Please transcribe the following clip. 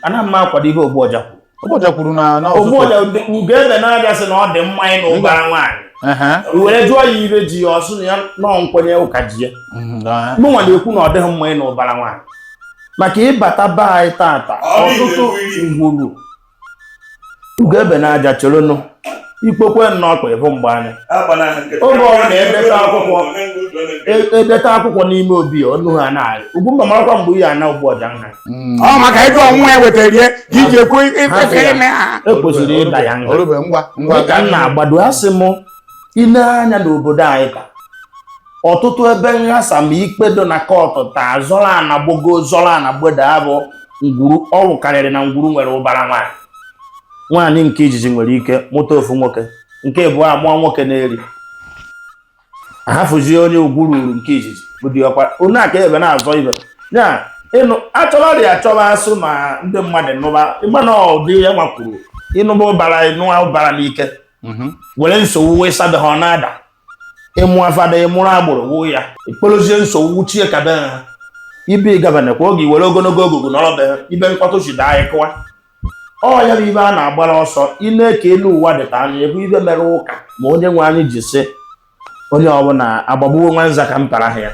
Ana m akwado ihe Ogbuọja kwuru. Ogbuọja kwuru na na Ogbuọja Ugoebe na-aja sị na ọ dị mma ịnụ ụbara nwaanyị. Were jụọ ya ibe ji ya, ọ sị na ya nọ nkwenye ụka ji ya. Mụnwa na-ekwu na ọ dịghị mma ịnụ ụbara nwaanyị, maka ịbata be anyị tata, ọtụtụ ngwuru Ugoebe na-aja cherenụ ikpokwe nnọọ ịbụ mgbe anyị oge ọ na-edeta akwụkwọ, edeta akwụkwọ n'ime obi ya, ọnụ ha na Ugwumba marakwa mgbe ihe ana Ogbuọja nha. Ọ maka ego ọnwụ ya wetara ya ka iji ekwu ife ime ha. Ekwesịrị ịda ya nha. Orube, ngwa ngwa. Dịka m na-agbado, asị m ile anya n'obodo anyị taa, ọtụtụ ebe nghasa ma ikpe dị na court taa, zọrọ ana gbogo, zọrọ ana gbeda, abụ ngwuru ọwụ karịrị na ngwuru nwere ụbara nwaanyị. Nwaanyị nke izizi nwere ike mụta ofu nwoke, nke abụọ amụọ nwoke na-eri, ahafụzie onye ugwu ruru nke izizi bụ diọkpara. Onu aka ebe na-azọ ibe ya ịnụ achọba dị achọba asụ ma ndị mmadụ nụba ịgba na ụdị ya nwakwuru ịnụba ụbara, ịnụa ụbara n'ike, were nsogbu wee sabe ha. Ọ na-ada ịmụ afada, ịmụrụ agbụrụ wụ ya ikporozie nsogbu wuchie ka be ha ibe ịgabana kwa oge iwere ogologo ogugu nọrọ be ha ibe mkpọtụ si daa ịkụwa. Ọ ya bụ ibe a na-agbara ọsọ ine ka elu ụwa dịta anya ebe ibe mere ụka ma onye nwe anyị ji sị onye ọbụla agbagbuo nwa nza ka m para ha ya.